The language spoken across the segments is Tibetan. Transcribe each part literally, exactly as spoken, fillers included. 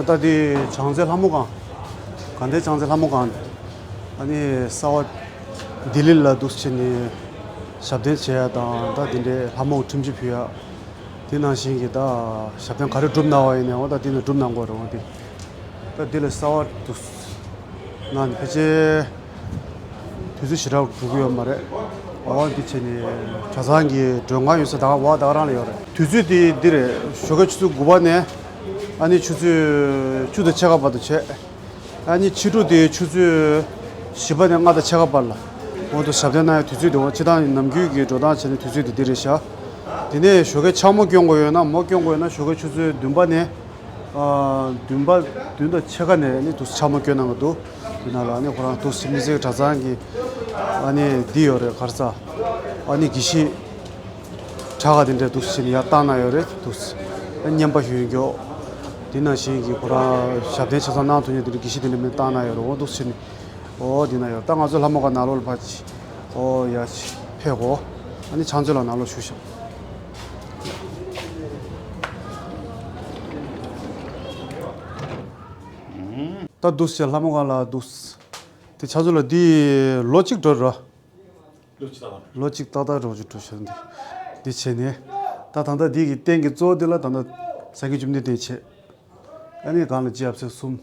ད་དེ་བྱང་རྩེ་ལྷ་མོ་སྒང་། དགའ་ལྡན་བྱང་རྩེ་ལྷ་མོ་སྒང་། ཨ་ནི་གསར་པ་ལྡི་ལི་ལ་འདུག་སེ་བྱས་ནས་ཞབས་བརྟན་བྱེད་ཡ་དང་། ད་དེ་འདྲའི་ལྷ་མོ་ཁྲིམས་གཅོད་ཕུལ་ཡ། དེ་ནང་བཞིན་གྱི་ད་ཞབས་བརྟན་ག་རེ་སྒྲུབ་གནང་བ་ཡིན་ནའང་ད་དེ་ནས་སྒྲུབ་གནང་དགོས་རེད། འོ་དེ་ད་དེ་ལ་གསར་པ་འདུག་སེ་གནང་ནས་ཕལ་ཆེར། དུས་ཚོད་ཞེ་དྲག་འགྲོ་གི་ཡོད་མ་རེད། འོ་འདི་བྱས་ནས་གྲྭ་ཚང་གི་མགྲོན་ཁང་ཡོད་ས་ད་ག་བ་ད་ག་རང་ལ་ཡོད་རེད། དུས་ཚོད་དེ་འདི་རེད། ཞོགས་ཀའི་ཆུ་ཚོད་དགུ་པ་ནས་ཨ་ནི་ཆུ་ཚོད་བཅུ་དང་ཕྱེད་ཀ་བར་དུ་བྱས། ཨ་ནི་ཕྱི་དྲོ་དེ་ཆུ་ཚོད་བཞི་པ་ནས་ལྔ་དང་ཕྱེད་ཀ་བར་ལ་འོ་འདུག་ཞབས་བརྟན་གནང་ཡའི་དུས་ཚོད་དེ། འོ་སྤྱིར་བཏང་ནམ་རྒྱུན་གྱི་འགྲོ་སྟངས་བྱས་ནས་དུས་ཚོད་དེ་འདི་རེད་ཤག་དེ་ནས་ཞོགས་ཀའི་ཕྱག་མོ་སྐྱོན་དགོས་ཡོད་ན། མོ་སྐྱོན་དགོས་ཡོད་ན་ཞོགས་ཀའི་ཆུ་ཚོད་བདུན་པ་ནས། ཨ། བདུན་པ་བདུན་དང་ཕྱེད་ཀ་ནས་ནི་འདུག་སེ་ཕྱག་མོ་སྐྱོན་གནང་གི་འདུག་དེ་ནང་ལ་ནི་ཁོ་རང་འདུག་སེ་དམིགས་བསལ་གྲྭ་ཚང་གི་ཨ་ནི་འདི་ཡོད་རེད། ག་རེ་ཟེར། ཨ་ནི་དགེ་བཤེས་གྲྭ་ག་དེ་འདྲས་འདུག་སེ་ནི་ཡར་བཏང་གནང་ཡོད་རེད། འདུག་སེ་བསྙེན་པ་ཞུ་མཁན་དེ་ནང་བཞིན་གྱི་ཁོ་རང་ཞབས་བརྟན་ཆ་ཚང་གནང་ཐུབ་མཁན་དེ་འདྲ་དགེ་བཤེས་དེ་འདྲ་མི་བཏང་གནང་ཡོད་རེད། འོ་འདུག་སེ་ནི། འོ་དེ་ན་ཡོད། ད་ང་ཚོ་ལྷ་མོ་སྒང་ནང་ལོགས་ལ་ཕར་ཅིག་འོ་ཡར་ཅིག་ཕེབས་གོ་ཨ་ནི་ཕྱག་མཛོད་ལ་ནང་ལོགས་ཞུགས་ཤོག་ད་འདུག་སེ་ལྷ་མོ་སྒང་ལ་འདུག་སེ། དེ་ཕྱག་མཛོད་ལ་འདི་ལོ་གཅིག་འགྲོ་ར། ལོ་གཅིག་ཏག་ཏག་འགྲོ་རྒྱུ་འགྲོ་ཤག་འདི་འདི་བྱས་ནས། ད་ད་ལྟ་འདི་གི་རྟེན་གྱི་གཙོ་བོ་འདི་ལ་ད་ལྟ་སངས་རྒྱས་བཅོམ་ལྡན་འདས་བྱས། ཨ་ནི་སྒང་ལ་རྗེ་ཡབ་སྲས་གསུམ།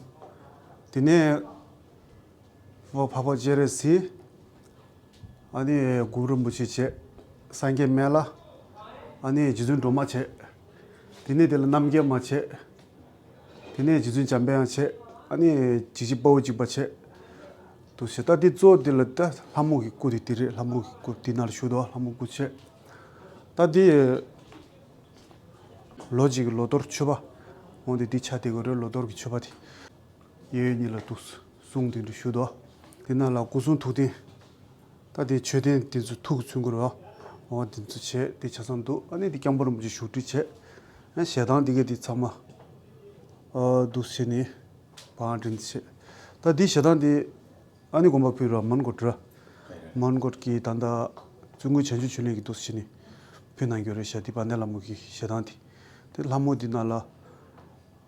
དེ་ནས་འཕགས་པ་སྤྱན་རས་གཟིགས། ཨ་ནི་གུ་རུ་རིན་པོ་ཆེ་བྱས། སངས་རྒྱས་སྨན་བླ། ཨ་ནི་རྗེ་བཙུན་སྒྲོལ་མ་བྱས། དེ་ནས་དེ་ལ་རྣམ་རྒྱལ་མ་བྱས། དེ་ནས་རྗེ་བཙུན་འཇམ་དཔལ་དབྱངས་བྱས། ཨ་ནི་འཇིགས་བྱེད་དཔའ་བོ་འཇིགས་པ་བྱས། འདུག་སེ་ད་འདི་གཙོ་བོ་འདི་ལ་ད་ལྷ་མོ་གི་སྐུ་དེ་འདི་རེད། ལྷ་མོ་གི་སྐུ་འདི་ནང་ལ་བཞུགས་འདུག་ལྷ་མོ་སྐུ་བྱས། ད་འདི་ལོ་གཅིག་གི་ལོ་གཏོར་མཆོད་པ། འོ་འདི་འདི་ཆ་དེ་ག་རེད། ལོ་གཏོར་གྱི་མཆོད་པ་དེ། གཡས་གཡོན་གཉིས་ལ་འདུག་སེ་གསུང་དེ་འདྲ་ཞུ་འདུག་དེ་ནང་ལ་སྐུ་གསུང་ཐུགས་རྟེན། ད་དེ་མཆོད་རྟེན་དེ་ཚོ་ཐུགས་ཀྱི་ཚུལ་འགུལ་བ། འོ་དེ་ཚོ་བྱས་དེ་ཆ་ཚང་འདུག་ཨ་ནི་དེ་སྐྱབས་མགོན་རིན་པོ་ཆེ་བཞུགས་ཁྲི་བྱས། ཨ་ཞལ་ཐང་དེ་ག་དེ་ཚང་མ། ཨ་འདུག་སེ་བྱས་ནས་བང་བསྒྲིགས་བྱས། ད་དེ་ཞལ་ཐང་དེ་ཨ་ནི་དགོན་པ་ཕུལ་ར་མོན་གྷོ་ར། མོན་གྷོ་གི་ད་ལྟ་བཙུན་དགོན་བྱང་ཆུབ་ཆོས་གླིང་གི་འདུག་སེ་བྱས་ནས་ཕུལ་གནང་གི་ཡོད་རེད་ཤག་དེ་དཔལ་ལྡན་ལྷ་མོ་གི་ཞལ་ཐང་དེ། དེ་ལྷ་མོ་དེ་ནང་ལ།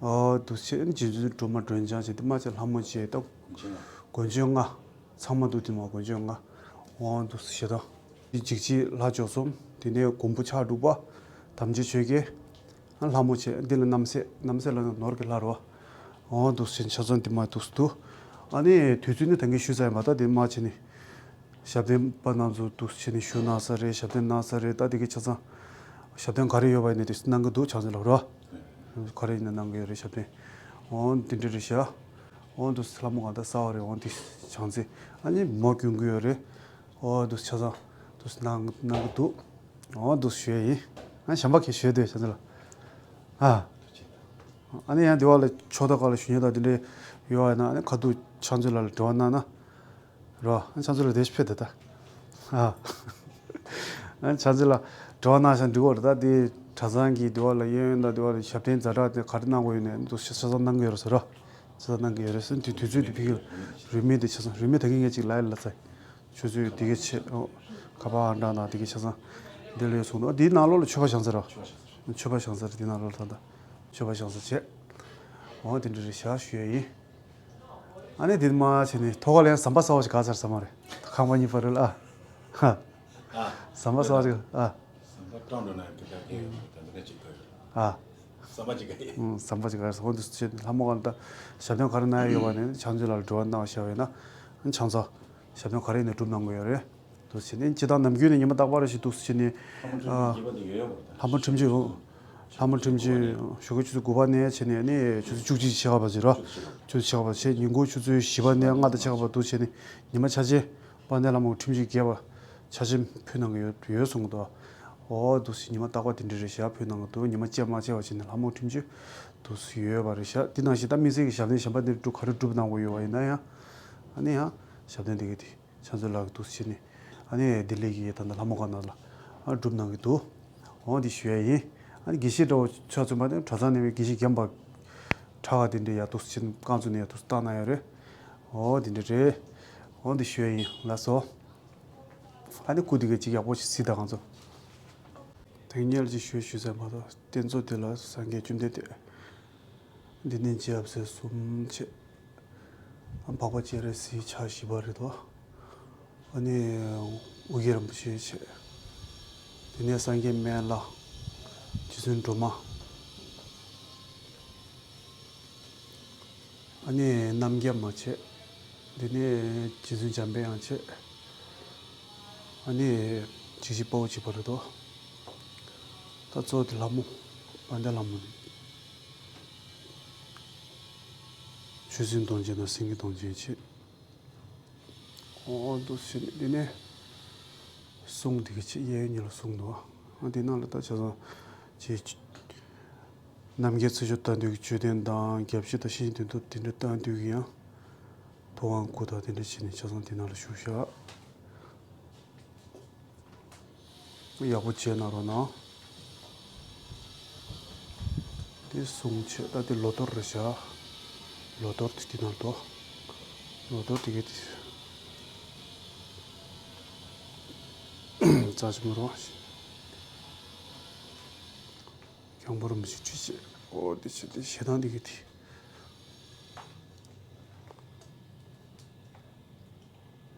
ཨོ་འདུག་སེ་བྱས་ནས་རྗེ་བཙུན་སྒྲོལ་མ་སྒྲོལ་ལྗང་བྱས་ཏེ་མ་བྱས་ལྷ་མོ་བྱས་ད། མགོན་ཆེན་ལྔ། ཚང་མ་འདུག་དེ་མ་མགོན་ཆེན་ལྔ། འོ་འདུག་སེ་ཞལ་ཐང་། འཇིགས་བྱེད་ལྷ་མཆོག་གསུམ། དེ་ནས་མགོན་པོ་ཕྱག་དྲུག་པ། དམ་ཅན་ཆོས་རྒྱལ། ལྷ་མོ་བྱས་འདི་ལ་རྣམ་སྲས། རྣམ་སྲས་ལ་ནོར་གྱི་ལྷ་རེད་བ། འོ་འདུག་སེ་ཆ་ཚང་འདི་མ་འདུག་སེ་འདུག་ཨ་ནི་དུས་ཚོད་ནི་ད་གིན་ཞུས་ཚར་ཡིན་པ། ད་དེ་མ་བྱས་ནས། ཞབས་བརྟན་པ་རྣམ་ཚོ་འདུག་སེ་བྱས་ནས་བཞུགས་གནང་ས་རེད། ཞབས་བརྟན་གནང་ས་རེད། ད་དེ་གི་ཆ་ཚང་། ཞབས་བརྟན་ག་རེ་ཡོད་པ་ཡིན་ནའི་དེ་གནང་གི་འདུག་བྱང་རྩེ་ལ་རོ། ག་རེ་ཡིན་ན་གནང་གི་ཡོད་རེད་ཞབས་བརྟན། འོ་འདི་འདྲ་རེད་ཤག་འོ་འདུག་སེ་ལྷ་མོ་གང་ལྟར་གསར་པ་རེད། འོ་འདི་བྱང་རྩེ་ཨ་ནི་མོ་གྱོན་གི་ཡོད་རེད། འོ་འདུག་སེ་ཆ་ཚང་འདུག་སེ་གནང་གནང་གི་འདུག་འོ་འདུག་སེ་ཞུ་ཡ་ཡིན། ཨ་གཞན་པ་གས་ཞུ་ཡ་འདུག་བྱང་རྩེ་ལ། ཨ། ཨ་ནི་ཡང་འདི་བ་ལ་ཕྱོགས་མཐའ་ཁག་ལ་ཞུ་སྙན་དང་འདི་འདྲའི་ཡོད་པ་ཡིན་ན་ཨ་ནི་ཁ་ཐུག་བྱང་རྩེ་ལགས་ལ་འབྲེལ་བ་གནང་ན། རོ། ཨ་བྱང་རྩེ་ལ་དེ་ཕེབས་དེ་ད། ཨ། ཨ་བྱང་རྩེ་ལ་འབྲེལ་བ་གནང་ཤག་འགྲིག་གོ་རེད། ད་དེ་གྲྭ་ཚང་གི་འདི་བ་ལ་གཡས་གཡོན་དང་འདི་བ་ལ་ཞབས་བརྟན་ཛ་དྲག་དེ་ག་རེ་གནང་དགོས་ཡོད་ནས་འདུག་སེ་ཆ་ཚང་གནང་གི་ཡོད་རེད་ཟེར་རོ། ཆ་ཚང་གནང་གི་ཡོད་རེད་ཟེར། དུས་དུས་ཚོད་དེ་ཕ་གི་རུས་མིང་དེ་ཆ་ཚང་རུས་མིང་ད་གིན་ངས་ཅིག་ལབ་ཡ་ལབ་ཚར། ཆུ་ཚོད་དེ་གའི་ཆེད། ཨོ། ཁ་པར་ཨང་གྲངས་དང་དེ་གའི་ཆ་ཚང་འདི་ལ་ཡོད་གསུངས་འདུག་དེའི་ནང་ལོགས་ལ་མཆོད་པ་བཞེངས་ས་རེད། མཆོད་པ་བཞེངས་ས་རེད། དེའི་ནང་ལོགས་ལ་ད་ལྟ་མཆོད་པ་བཞེངས་ས་བྱས། འོ་དེ་འདྲ་རེད་ཤག་ཞུ་ཡ་ཡིན། ཨ་ནི་དེ་མ་བྱས་ནས་ཐོག་ཁ་ལ་ཡང་ཟམ་པ་གསར་པ་ཞིག་ག་ཚར་ཟ་མ་རེད། ཁང་པ་གཉིས་བར་ལ་ཨ། ཧ། ཨ། ཟམ་པ་གསར་པ་ཞིག་ཨ། ཟམ་པ་སྤྲང་འགྲོ་ན་ཡང་དེ་འདྲ་གས་ཡོད་མ་རེད། ད་འདི་འདྲ་ཅིག་དགོས་ཡོད། ཨ། ཟམ་པ་ཅིག་ག་ཡིན། ཨུམ། ཟམ་པ་ཅིག་ག་ཡིན། འོ་འདུག་སེ་བྱས་ནས་ལྷ་མོ་གང་ལྟར་ཞབས་བརྟན་ག་རེ་གནང་ཡ་ཡོད་པ་ནས་བྱང་རྩེ་ལགས་ལ་འབྲེལ་བ་གནང་བ་བྱས་པ་ཡིན་ན། ཨ་ནི་ཆ་ཚང་ཞབས་བརྟན་ག་རེ་ཡིན་ནའི་སྒྲུབ་གནང་གི་ཡོད་རེད། འདུག་སེ་བྱས་ནས་སྤྱིར་བཏང་ནམ་རྒྱུན་ནས་ཉི་མ་རྟག་པར་ཞིག་འདུག་སེ་བྱས་ནས། ཨ། ལྷ་མོ་ཁྲིམས་གཅོད། ལྷ་མོ་ཁྲིམས་གཅོད་ཞོགས་ཀའི་ཆུ་ཚོད་དགུ་པ་ནས་བྱས་ནས་ནི་ཆུ་ཚོད་བཅུ་གཅིག་ཕྱེད་ཀ་བར་བྱས་རོ། ཆུ་ཚོད་ཕྱེད་ཀ་བར་བྱས། ཉིན་གུང་ཆུ་ཚོད་བཞི་པ་ནས་ལྔ་དང་ཕྱེད་ཀ་བར་འདུག་བྱས་ནས་ཉི་མ་ཆ་ཆེན་དཔལ་ལྡན་ལྷ་མོ་ཁྲིམས་གཅོད་རྒྱས་པ་ཆ་ཆེན་ཕུལ་གནང་གི་ཡོད་ཡོད་གསུངས་འདུག་འོ་འདུག་སེ་ཉི་མ་རྟག་པར་དེ་འདྲ་རེད་ཤག་ཕུལ་གནང་གི་འདུག་ཉི་མ་བཅད་མ་བཅད་པ་བྱས་ནས་ལྷ་མོ་ཁྲིམས་གཅོད་འདུག་སེ་ཡོད་པ་རེད་ཤག་དེ་ནང་བཞིན་ད་དམིགས་བསལ་གྱི་ཞབས་བརྟན་གཞན་པ་འདི་འདྲ་ག་རེ་སྒྲུབ་གནང་དགོས་ཡོད་པ་ཡིན་ན་ཡང་། ཨ་ནི་ཡང་ཞབས་བརྟན་འདི་ག་དེ། ཕྱག་མཛོད་ལགས་ཀྱིས་འདུག་སེ་བྱས་ནས་ཨ་ནི་ལྡི་ལི་གི་ད་ལྟ་ལྷ་མོ་སྒང་ནང་ལ་ཨ་སྒྲུབ་གནང་གི་འདུག་འོ་འདི་ཞུ་ཡ་ཡིན། ཨ་ནི་དགེ་བཤེས་འདྲ་བོ་ཆ་མཚོན་པ་ནི་གྲྭ་ཚང་ནས་པའི་དགེ་བཤེས་རྒན་པ་ཁྲ་བ་དེ་འདྲས་ཡ་འདུག་སེ་བྱས་ནས་རྐང་བཙུགས་ནས་ཡ་འདུག་སེ་བཏང་གནང་ཡོད་རེད། འོ་འདི་འདྲས་རེད། འོ་འདི་ཞུ་ཡ་ཡིན། ལགས་སོ། ཨ་ནི་སྐུ་དེ་ག་ཅིག་ཡག་པོ་ཞིག་གཟིགས་དང་ང་ཚོ། དེ་སྔོན་ལ་ཅིག་ཞུས་ཞུས་ཚར་མ་གཏོགས་རྟེན་གཙོ་དེ་ལ་སངས་རྒྱས་བཅོམ་ལྡན་འདས། འདི་ནི་རྗེ་ཡབ་སྲས་གསུམ་བྱས། འཕགས་པ་སྤྱན་རས་གཟིགས་ཕྱག་བཞི་པ་རེད་དོ། ཨ་ནི་ཨོ་རྒྱན་རིན་པོ་ཆེ་བྱས། དེ་ནས་སངས་རྒྱས་སྨན་བླ། རྗེ་བཙུན་སྒྲོལ་མ། ཨ་ནི་རྣམ་རྒྱལ་མ་བྱས། དེ་ནས་རྗེ་བཙུན་འཇམ་དཔལ་དབྱངས་བྱས། ཨ་ནི་འཇིགས་བྱེད་དཔའ་བོ་གཅིག་པ་རེད་དོ། ད་གཙོ་བོ་དེ་ལྷ་མོ། དཔལ་ལྡན་ལྷ་མོ་ནི། ཆོས་སྲིད་གདོང་ཅན་དང་སེང་གེ་གདོང་ཅན་བྱས། ཨོ་འདུག་སེ་བྱས་ནས་དེ་ནས་གསུང་དེ་ག་ཅིག་གཡས་གཡོན་གཉིས་ལ་གསུང་འདུག་ཨ་དེ་ནང་ལ་ད་ཆ་ཚང་ཅིག་རྣམ་རྒྱལ་ཚུལ་འཆོས་བསྟན་འདུས་ཀྱི་མཆོད་རྟེན་དང་རྒྱབ་བཤད་དང་ཤེས་བཞིན་དོན་གྲུབ་དེ་འདྲ་བསྟན་འདུས་ཀྱི་ཡང་ཐུབ་དབང་སྐུ་དང་དེ་འདྲ་བྱས་ནས་ཆ་ཚང་དེ་ནང་ལ་བཞུགས་བཞག་ཡག་པོ་བྱས་གནང་རོགས་གནང་། དེ་གསུང་བྱས། ད་དེ་ལོ་ཐོར་རེད་བཞག་ལོ་ཐོར་དེ་དེ་ནང་འདུག་ལོ་ཐོར་དེ་གའི་དེ་རྩ་ཆེན་པོ་རེད། སྐྱབས་མགོན་རིན་པོ་ཆེ་ཁྲི་བྱས། ཨོ་དེ་བྱས། དེ་ཞེ་སྡང་དེ་གའི་དེ།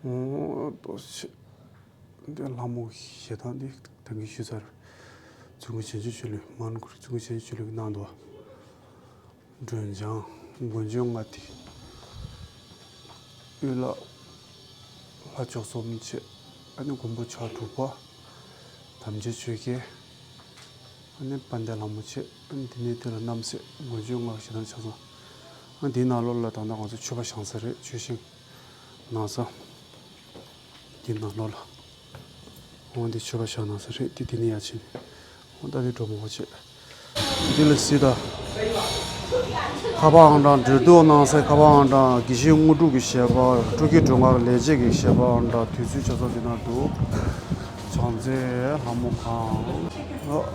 ཨོ་ཏོ་ཆེ། འདི་ལྷ་མོ་ཞེ་སྡང་འདི་ད་གིན་ཞུས་ཚར། བཙུན་མོ་བྱང་ཆུབ་ཆོས་གླིང་། མ་ཎི་ཁོ་ར་བཙུན་མོ་བྱང་ཆུབ་ཆོས་གླིང་གི་ནང་དུ། སྒྲོལ་ལྗང་། མགོན་ཆུང་ལྔ་སྟེ། དབུས་ལ་ལྷ་མཆོག་གསུམ་བྱས། ཨ་ནི་མགོན་པོ་ཕྱག་དྲུག་པ། དམ་ཅན་ཆོས་རྒྱལ། ཨ་ནི་དཔལ་ལྡན་ལྷ་མོ་བྱས། ཨ་ནི་དེ་ནས་དེ་ལ་རྣམ་སྲས་མགོན་ཆུང་ལྔ་ཞེ་སྡང་ཆ་ཚང་། ཨ་འདིའི་ནང་ལོགས་ལ་ད་ལྟ་ང་ཚོ་མཆོད་པ་བཞེངས་ས་རེད། མཆོད་ཤིང་ནང་ས། འདིའི་ནང་ལོགས་ལ། འོ་འདི་མཆོད་པ་བཞེངས་ནང་ས་རེད། དེ་དེ་ནས་ཡར་ཕྱིན། འོ་ད་འདི་འགྲོ་མང་པོ་བྱས། འདི་ལ་གཟིགས་དང་། ཁ་པར་ཨང་གྲངས། འབྲེལ་གཏུག་གནང་སའི་ཁ་པར་ཨང་གྲངས། དགེ་བཤེས་དངོས་གྲུབ་ཀྱི་ཞལ་པར། སྤྲུལ་སྐུའི་སྒྲོལ་དཀར་ལས་བྱེད་ཀྱི་ཞལ་པར་ཨང་གྲངས། དུས་ཚོད་ཆ་ཚང་འདི་ན་འདུག་བྱང་རྩེ་ལྷ་མོ་ཁང་། ཨོ།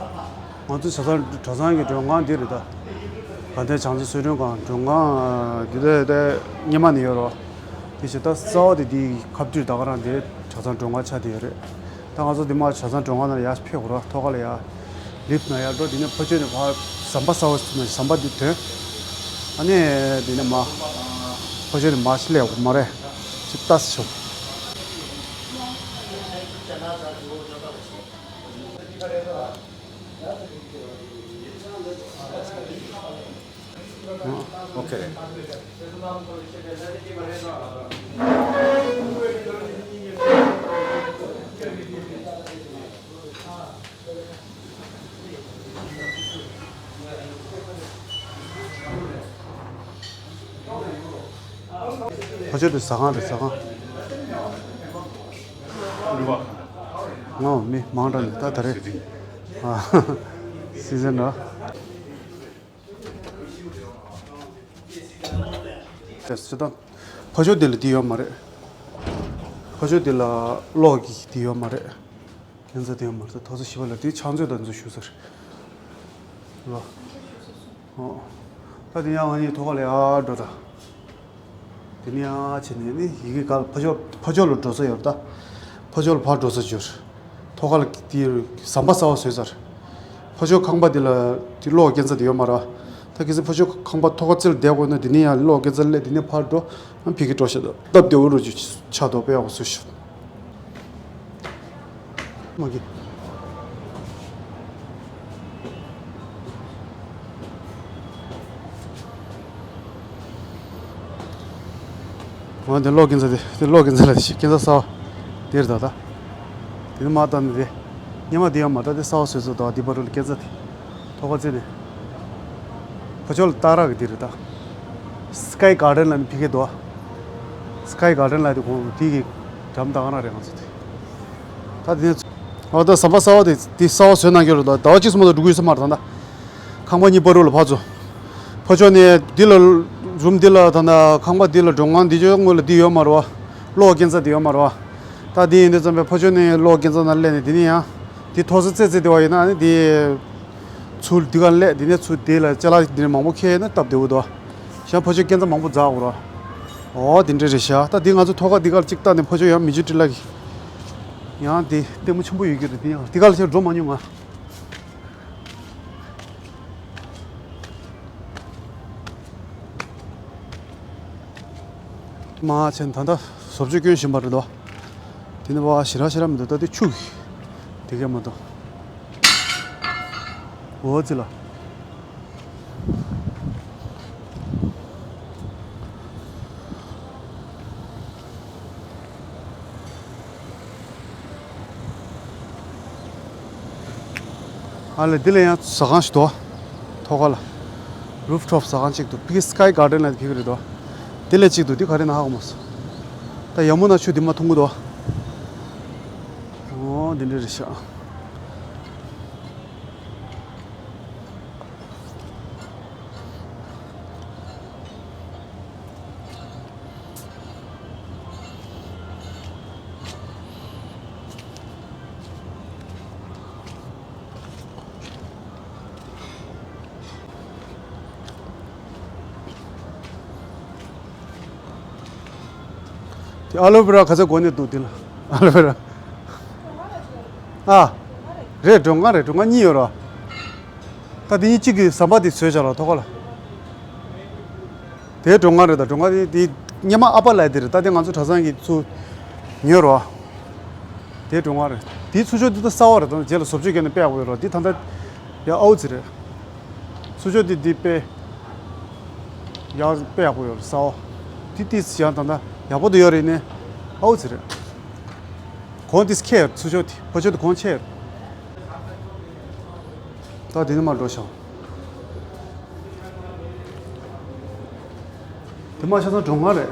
ང་ཚོ་གྲྭ་ཚང་གྲྭ་ཚང་གི་མགྲོན་ཁང་འདི་རེད་ད། དགའ་ལྡན་བྱང་རྩེ་གསོལ་མགྲོན་ཁང་། མགྲོན་ཁང་འདི་ལྟ་སྟེ་སྔོན་མ་ནས་ཡོད་རེད། དེ་བྱས་ད་རྩ་བ་དེ་འདིའི་ཁ་ཐུག་ད་ག་རང་དེ་གྲྭ་ཚང་མགྲོན་ཁང་ཆགས་བསྡད་ཡོད་རེད། ད་ང་ཚོ་འདི་མར་གྲྭ་ཚང་མགྲོན་ཁང་ནང་ལ་ཡར་ཕེབས་དགོས་རེད། ཐོག་ཁ་ལ་ཡར་ལིཕ་ནང་ཡར་འགྲོ། དེ་ནས་ཕར་ཕྱོགས་ནས་ཕར་ཟམ་པ་གསར་པ་ཟིན་ན་ཟམ་པ་འདི་ཐོན། ཨ་ནི་དེ་ནས་མར་ཕར་ཕྱོགས་ནས་མར་སླེབས་དགོས་མ་རེད། ཅིག་ལྟ་ཞིག་བྱུང་། ཨོ་ཁེ། ཕ་ཆོས་དེ་ཟ་ཁང་རེད། ཟ་ཁང་། ངོ་མི་མང་དྲགས་ནས་ད་ད་རེས། ཨ། སི་ཛན་ར། ཕ་ཆོས་འདི་ལ་འདི་ཡོད་མ་རེད། ཕ་ཆོས་འདི་ལ་གློག་གི་འདི་ཡོད་མ་རེད། ཁྱད་མཚར་དེ་ཡང་མ་རེད། ད་ཐོག་ས་བཞི་པ་ལ་དེ་ཕྱག་མཛོད་དང་འཛུལ་ཞུ་ཟེར། ལ། ཨོ། ད་དེ་ཡང་ང་གཉིས་ཐོག་ཁ་ལ་ཡར་འགྲོ་ད། དེ་ནས་ཡར་བྱས་ནས་ནི་ཡི་གེ་ག་ལ་ཕ་ཕྱོགས་ཕ་ཕྱོགས་ལ་འགྲོ་ས་ཡོད་ད། ཕ་ཕྱོགས་ལ་ཕར་འགྲོ་ས་འབྱོར། ཐོག་ཁ་ལ་དེ་ཟམ་པ་གསར་པ་བཟོས་ཚར། ཕ་ཕྱོགས་ཁང་པ་དེ་ལ་དེ་གློག་ཁྱད་མཚར་དེ་ཡོད་མ་རེད། ད་གལ་སྲིད་ཕ་ཕྱོགས་ཁང་པ་ཐོག་ཁ་རྩེ་ལ་བསྡད་དགོས་ན་དེ་ནས་ཡར་གློག་ཁྱད་མཚར་སླེབས། དེ་ནས་ཕར་འགྲོ། ཨ་ཕ་གི་འགྲོ་ཤག་ད་སྟབས་བདེ་བོ་རུ་ཅིག་ཆགས་འདུག་དཔེ་ཡག་པོ་བཟོས་ཤག་མ་གི། འོ་འདི་གློག་ཁྱད་མཚར་དེ། འདི་གློག་ཁྱད་མཚར་ལ་ཤི་ཁྱད་མཚར་གསར་པ་དེ་རེད་ད། ད་དེ་ནི་མ་བཏང་ནི་དེ། སྔོན་མ་དེ་ཡང་མ་ད་དེ་གསར་པ་བཟོས་ཚོ་ད། འདི་བར་དུ་ལ་ཁྱད་མཚར་དེ། ཐོག་ཁ་རྩེ་ནས། ཕ་ཕྱོགས་ལ་སྟག་ར་གི་དེ་རེད་ད། སི་ཀའི་གར་ཌེན་ལ་ནི་ཕ་གི་འདུག་སི་ཀའི་གར་ཌེན་ལ་དེ་གོང་དེ་གི་འགྲམ་ད་ག་རང་རེད་ང་ཚོ་དེ། ད་དེ་ནས་ཚོ། ཨ་ད་ཟམ་པ་གསར་པ་དེ་དེ་གསར་པ་བཟོས་གནང་གི་རེད་ད། ཟླ་བ་གཅིག་ཙམ་མ་གཏོགས་འགྲོ་གི་ཡོད་ས་མ་རེད་ད། ཁང་པ་གཉིས་བར་དུ་ལ་ཕར་ཚུར། ཕ་ཕྱོགས་ནས་འདི་ལ་རུམ་འདི་ལ་ད་ད་ཁང་པ་འདི་ལ་མགྲོན་ཁང་འདི་ཕྱོགས་ངོས་ལ་འདི་ཡོད་མ་རེད་པ། གློག་ཁྱད་མཚར་འདི་ཡོད་མ་རེད་པ། ད་འདི་ཡིན་དུས་ཙམ་པས་ཕ་ཕྱོགས་ནས་གློག་ཁྱད་མཚར་ནང་སླེབས་ནས་འདི་ནས་ཡང་འདི་ཐོག་ས་རྩེ་རྩེ་དེ་བ་ཡིན་ན་ནི་འདི་ཚུར་འདི་ག་སླེབས། འདི་ནས་ཚུར་འདི་ལ་ཅ་ལག་འདི་ནས་མང་པོ་ཁྱེར་ན་སྟབས་བདེ་བོ་འདུག་གཞན་ཕ་ཕྱོགས་ཁྱད་མཚར་མང་པོ་འཛེག་དགོས་རེད། ཨོ་འདི་འདྲ་རེད་ཤག་ད་འདི་ང་ཚོ་ཐོག་ཁ་འདི་གར་གཅིག་བལྟས་ནས་ཕ་ཕྱོགས་ཡང་མི་ཆུ་ཊི་ལ་གི་ཡང་འདི་ལྟད་མོ་ཆེན་པོ་ཡོད་ཀྱི་རེད། འདི་ཡང་འདི་ག་ལ་ཁྱེར་འགྲོ་མ་མྱོང་ང་། མ་ཆེན་ད་ལྟ་བཟོ་བཅོས་སྐྱོན་བཞིན་པ་རེད་དོ། དེ་ནི་བ་ཞེ་དྲག་ཞེ་དྲག་མི་འདུག་ད་དེ་ཆུ་གི་དེ་གས་མ་གཏོགས། འོ་ཙི་ལ། ཨ་ལེ། འདི་ལ་ཡང་ཟ་ཁང་ཞིག་འདུག་ཐོག་ཁ་ལ། རུབ་ཊོབ་ཟ་ཁང་གཅིག་འདུག་ཕི་ཀི་སི་ཀའི་གར་ཌེན་ལ་ཕི་ཀི་རེད་འདུག་འདི་ལ་གཅིག་འདུག་འདི་ག་རེ་ན་ཧ་གོ་མ་སོང་། ད་ཡ་མུ་ན་ཆུ་འདི་མ་འཐུང་གི་འདུག་འོ་འདི་འདྲ་རེད་ཤག་དེ་ཨ་ལོ་བེ་ར་ག་ཚོད་དགོས་ནས་འདུག་དེ་ལ་ཨ་ལོ་བེ་ར། ཨ། རེད། སྒྲོན་ཁང་རེད། སྒྲོན་ཁང་གཉིས་ཡོད་རོ། ད་དེ་གཉིས་གཅིག་གི་ཟམ་པ་དེ་བཟོས་བཞག་ལ་ཐོག་ཁ་ལ། དེའི་སྒྲོན་ཁང་རེད། ད་སྒྲོན་ཁང་དེ་དེ་སྙེ་མ་ཨ་པ་ལ་དེ་རེད། ད་དེ་ང་ཚོ་གྲྭ་ཚང་གི་ཚུ་ཉོས་རོ། དེའི་སྒྲོན་ཁང་རེད། དེའི་ཚུར་ཕྱོགས་དེ་ད་གསར་པ་རེད། ད་རྗེས་ལ་བཟོ་བཅོས་བརྒྱབ་ནས་དཔེ་ཡག་པོ་ཡོད་རོ། དེ་ད་ལྟ་ཡ་ཨའུ་ཙི་རེད། ཚུར་ཕྱོགས་དེ་དེ་དཔེ་ཡག་དཔེ་ཡག་པོ་ཡོད་རེད། གསར་པ་དེ་ཏིས་ཡང་ད་ལྟ་ཡག་པོ་དེ་ཡོད་རེད། ནས་ཨའུ་ཙི་རེད། གོང་དེ་ཁེར་ཚུར་ཕྱོགས་དེ་ཕར་ཕྱོགས་དེ་གོང་ཆེར། ད་དེ་ནས་མར་འགྲོ་ཤག་དེ་མ་ཆ་ཚང་སྒྲོན་ཁང་རེད།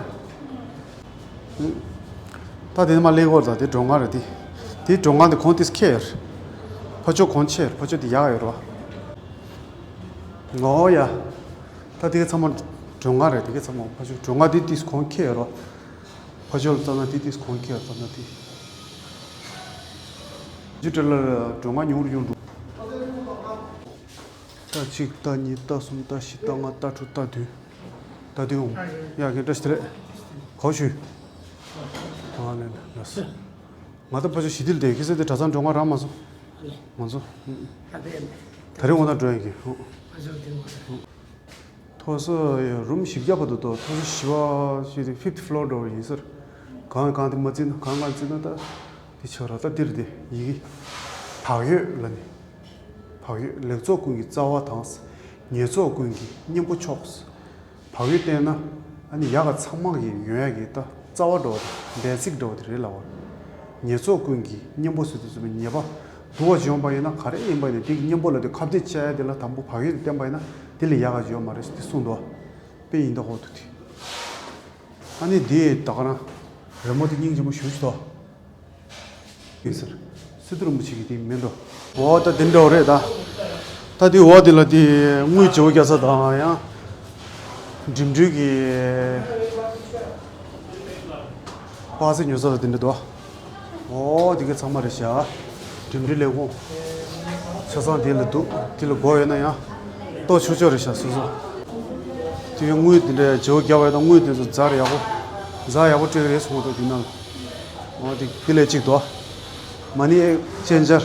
ད་དེ་ནས་མར་སླེབས་ཀྱི་ཡོད་རེད། ད་དེ་སྒྲོན་ཁང་རེད་དེ། དེ་སྒྲོན་ཁང་དེ་གོང་དེ་ཁེར། ཕར་ཕྱོགས་གོང་ཆེར། ཕར་ཕྱོགས་དེ་ཡག་ཡོད་རེད་བ། ངོ་ཡ། ད་དེ་ག་ཚང་མ་སྒྲོན་ཁང་རེད། དེ་ག་ཚང་མ་ཕར་ཕྱོགས་སྒྲོན་ཁང་དེ་དེ་གོང་ཁེར་ཡོད་རེད་བ། ཕ་ཇོ་ལ་ལྟ་ན་དེ་དེ་གོང་ཁེ་ལ་ལྟ་ན་དེ། ཇུ་ཏྲ་ལ་སྒྲོན་ཁ་ཉུང་རུ་ཉུང་རུ། ད་གཅིག་ད་གཉིས་ད་གསུམ་ད་བཞི་ད་ལྔ་ད་དྲུག་ད་བདུན། ད་བདུན་འོང་། ཡ་གི་བཀྲ་ཤིས་བདེ་ལེགས། ག་བ་ཞུ། ཨ་ལེ་ལེ་ལགས་སོ། ང་ད་ཕ་ཇོ་ཞི་བདེ་ལ་བསྡད། ཁྱེད་ཚོ་དེ་གྲྭ་ཚང་སྒྲོན་ཁ་རག་མ་སོང་། ང་ཚོ། ད་རེས་འོང་ན་འགྲོ་ཡ་གི། ཕ་ཇོ་དེ་འོང་ད། མཐོ་ས་རུམ་བཞི་བརྒྱ་བར་དུ་འདུག་མཐོ་ས་བཞི་པ་ཞིག་དེ་ཕིབ་ཐི་ཕི་ལོར་འགྲོ་བ་ཡིན་ཟེར། གང་གང་དེ་མ་བརྩིས་ན། གང་གང་བརྩིས་ན་ད་དེ་ཆགས་ར། ད་འདིར་དེ་ཡི་གེ་བག་ཡོད་ལ་ནི། བག་ཡོད་ལེགས་ཚོགས་ཀུན་གྱི་རྩ་བ་དང་། ཉེས་ཚོགས་ཀུན་གྱི་གཉེན་པོ་མཆོག་བག་ཡོད་བསྟེན་ན་ཨ་ནི་ཡག་ག་ཚང་མ་གི་ཡོང་ཡ་གི་ད་རྩ་བ་འགྲོ་བ་དེ། བེ་སིག་འགྲོ་བ་དེ་རེད་ལ་བ། ཉེས་ཚོགས་ཀུན་གྱི་གཉེན་པོ་ཟེར་དུས་ཚོད་ཉེས་པ། སྡུག་པ་བྱུང་བ་ཡིན་ན་ག་རེ་ཡིན་པ་ཡིན་ན་དེ་གི་གཉེན་པོ་ལ་དེ་ཁ་གཏད་བཅག་ཡ་དེ་ལ་དང་པོ་བག་ཡོད་དེ་བསྟེན་པ་ཡིན་ན་དེ་ལས་ཡག་ག་ཡོད་མ་རེད་ཟེར་དེ་གསུངས་འདུག་དཔེ་ཡིན་ད་གོ་འདུག་དེ། ཨ་ནི་དེ་ད་ག་རང་རི་མོ་དེ་སྙིང་རྗེ་མོ་ཞེ་པོ་ཅིག་འདུག་ཡིན་ཟེར། སི་ཏུ་རིན་པོ་ཆེ་གི་དེ་མིན་འགྲོ། འོ་ད་དེ་འདྲ་བ་རེད་ད། ད་དེ་འོ་དེ་ལ་དེ་དངུལ་བརྗེ་པོ་རྒྱག་ས་དང་ཡང་། འགྲིམ་འགྲུལ་གྱི་པ་སེ་ཉོ་ས་ལ་དེ་འདྲ་འདུག་འོ་དེ་ག་ཚང་མ་རེད་ཤག་འགྲིམ་འགྲུལ་ལས་ཁུངས་ཆ་ཚང་དེ་ལ་འདུག་དེ་ལ་དགོས་ཡོད་ན་ཡང་ལྟོ་ཆོག་ཆོག་རེད་ཤག་སོ་སོ། དེ་གའི་དངུལ་དེ་འདྲ་བརྗེ་པོ་རྒྱག་པ་ཡིན་ན་དངུལ་དེ་ཚོ་ཛར་ཡག་པོ། ཛར་ཡག་པོ་སྤྲད་ཀྱི་རེད་གསུངས་འདུག་དེ་ནང་ལ། འོ་དེ་དེ་ལས་གཅིག་འདུག་མ་ནི་ཅན་ཇར།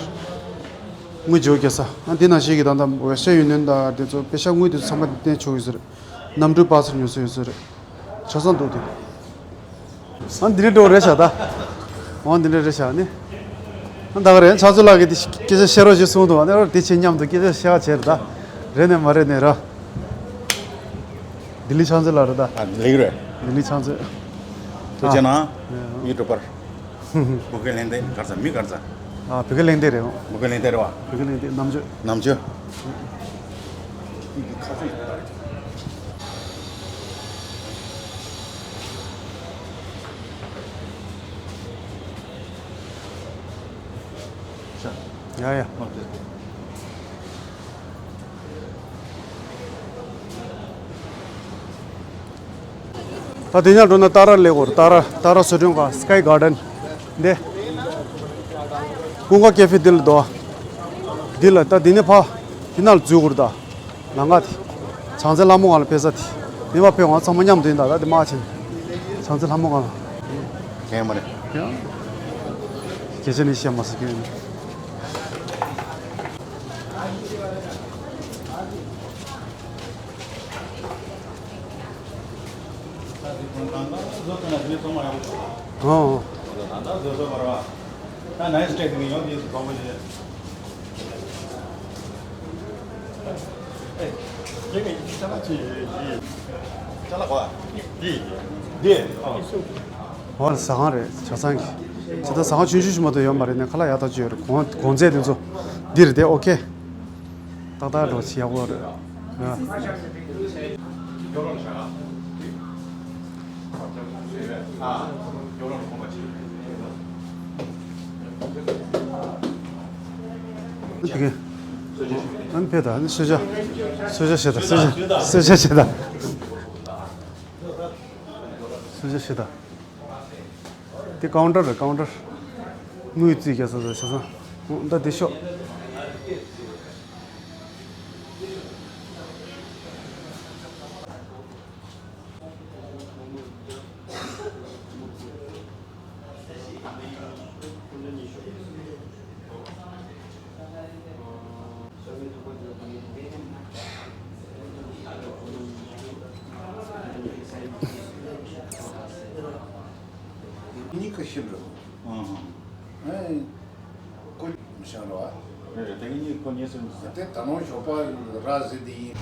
དངུལ་བརྗེ་པོ་རྒྱག་ས། ཨ་འདི་ནང་བཞིན་གྱི་ད་ལྟ་ཝེ་སི་ཊར་ཡུ་ནི་ཡན་དང་དེ་ཚོ་པེ་ཤ་དངུལ་དེ་ཚོ་ཚང་མ་བསྟན་ཆོག་ཡོད་ས་རེད། གནམ་གྲུའི་པ་སེ་ཉོ་ས་ཡོད་ས་རེད། ཆ་ཚང་འདུག་དེ། ཨ་འདི་འདྲ་འགྲོ་རེད་ཤག་ད། འོ་འདི་འདྲ་རེད་ཤག་ནི། ཨ་ད་ག་རེད། ཕྱག་མཛོད་ལགས་ཀྱིས་དེ་སྐད་ཆ་བཤད་རོགས་ཞེས་གསུངས་འདུག་ཨ་ནི་རོ་དེ་ཆེད་མཉམ་དུ་སྐད་ཆ་བཤད་པ་བྱས་རེད་ད། རེད་ནས་མ་རེད་ནས་ར། ལྡི་ལི་ཕྱག་མཛོད་ལགས་རེད་ད། ཨ་ལེགས་རེད། ལྡི་ལི་ཕྱག་མཛོད། ཐུགས་རྗེ་གནང་། ཡུ་ཊུབ་པར། བོད་སྐད་གླེང་སྟེགས་ག་རེ་ཟ། མི་ག་རེ་ཟ། ཨ་བོད་སྐད་གླེང་སྟེགས་རེད། བོད་སྐད་གླེང་སྟེགས་རེད་བ། བོད་སྐད་གླེང་སྟེགས་རྣམ་དཔྱོད། རྣམ་དཔྱོད། ཡ་ཡ། ད་དེ་ཉག་འགྲོ་ན་ཏཱ་ར་སླེབས་དགོས་རེད། ཏཱ་ར། ཏཱ་ར་བཟོ་སྐྲུན་ཁང་། སི་ཀའི་གར་ཌེན། འདི་ཀུན་དགའ་ཀེ་ཧྥེ་འདི་ལ་འདུག་འདི་ལ་ད་འདི་ནས་ཕ་འདི་ནང་ལ་འཛུལ་དགོས་རེད་ད། ལམ་ཁ་དེ། བྱང་རྩེ་ལྷ་མོ་སྒང་ལ་ཕེབས་ས་དེ། འདི་མ་ཕེབས་གོང་ཚང་མ་མཉམ་དུ་ཡིན་ད། ད་འདི་མ་ཕྱིན། བྱང་རྩེ་ལྷ་མོ་སྒང་ལ། ཁྱད་མ་རེད། ཡང་། སྐད་ཆ་ནི་བཤད་མ་ཟེར་གྱི་ཡིན། ཨོ། འོ་ཟ་ཁང་རེད་ཆ་ཚང་གི། ཇི་ལྟར་ཟ་ཁང་ཆུང་ཆུང་ཞིག་མ་གཏོགས་ཡོད་མ་རེད་ནས་ཁ་ལག་ཡག་ཐག་ཆོད་ཡོད་རེད། གོང་གོང་ཚད་དེ་ཚོ་འདི་རེད་དེ། ཨོ་ཁེ། ཏག་ཏག་འགྲོ་ཆེ་ཡག་པོ་རེད། ཨ་ནི་ཕེ་ད་ནི་གསོལ་ཇ། གསོལ་ཇ་བྱེད་ད། གསོལ་ཇ་གསོལ་ཇ་བྱེད་ད། གསོལ་ཇ་བྱེད་ད། འདི་ཀའུན་ཊར་རེད། ཀའུན་ཊར། དངུལ་རྩིས་རྒྱག་ས་རེད་ཆ་ཚང་། ད་འདི་ཤོག་གཉིས་ཀ་ཤི་འགྲོ། ཨང་། ཨེ། ཁོ་མི་ཤང་རོ། རེད་རེད། དེ་གཉིས་ཁོ་གཉིས་སུ་མི་ཟ། དེ་ད་ནང་ཞོགས་པ་ར་ཟི་དེ་ཡིན།